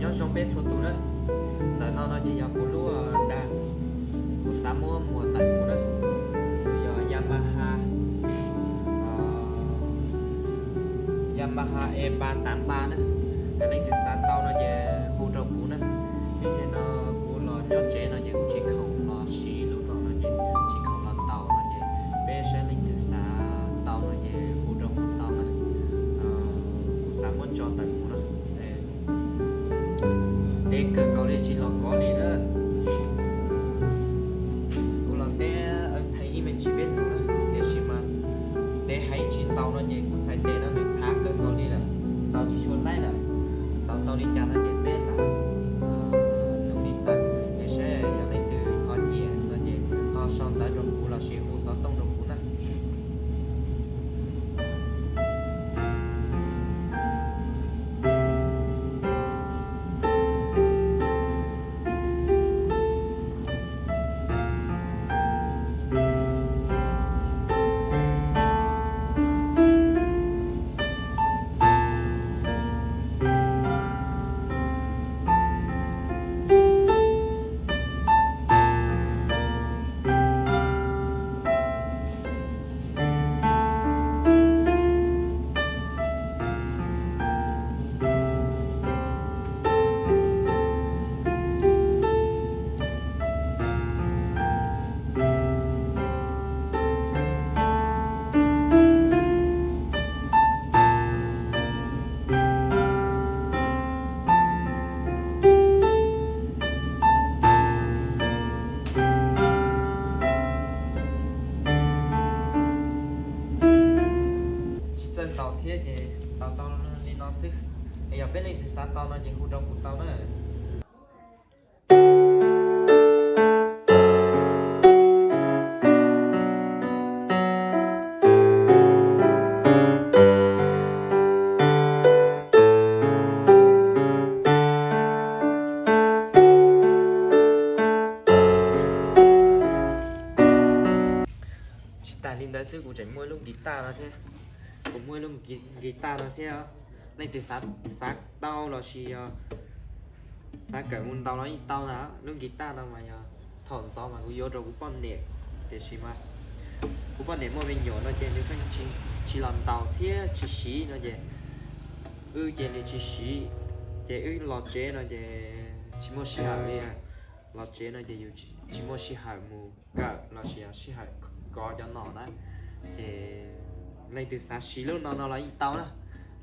Nyob zoo peb txhua tus na, ntawm no no ces yog kuv lub dag, kuv xav muab muag tawm mus na, yog Yamaha, Yamaha E ba tám ba na. Yog leej twg xav tau no ces hu rau kuv na. Tab sis no kuv los nyob tsev no ces kuv tsis khoom los siv lub no no ces tsis khoom los ntaus no ces peb saib leej twg xav tau no ces hu rau kuv tau na. Kuv xav muab tso tawm mus no. Ntev kawg nkaus li tsis los kov li na. Kuv los teb theej ib me ntsis peb tus na, tiam sis mas ntev heev tsis ntaus no ces kuv txhais tes no nws txhav kawg nkaus li lawm, ntaus tsis tshua laib lawm. Ntaus tau li cas no ces peb lam nug li ntawd, es saib yog leej twg ho nyiam no ces ho sau ntawv rau kuv lossis hu xov tooj rau kuv na. Tsis txawj ntaus thiab ces ntaus tau li no xwb. Es yog peb leej twg xav tau no ces hu rau kuv tau na. Tsis tas li ntawd xwb, kuv tseem muaj ib lub guitar no thiab. Kuv muaj ib lub guitar no thiab. Leej twg xav tau lossis yog xav kawm mus ntaus los yeej tau na. Lub guitar no mas yog thaum ntxov mas kuv yuav rau kuv poj niam, tiam sis mas kuv poj niam muaj me nyuam no ces nws pheej tsis los ntaus thiab tsis siv no ces wb cia li tsis siv. Ces wb los tsev no ces tsis muaj sij hawm li. Los tsev no ces yus tsis muaj sij hawm mus kawm lossis yog sij hawm kov cov nom na. Ces leej twg xav siv lub no no los yeej tau na.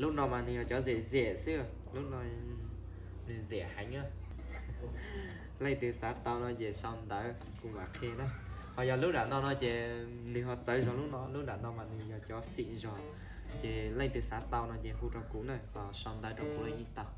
Lub no mas nws yog cov zem zem xwb, lub no nws zem heev na. Leej twg xav tau no ces sau ntawv kuv mam qhia na. Ho yog lub nram no no ces nws ho txawv zog lub no, lub nram no mas nws yog cov xim zog. Ces leej twg xav tau no ces hu rau kuv na, sau ntawv rau kuv los yeej tau.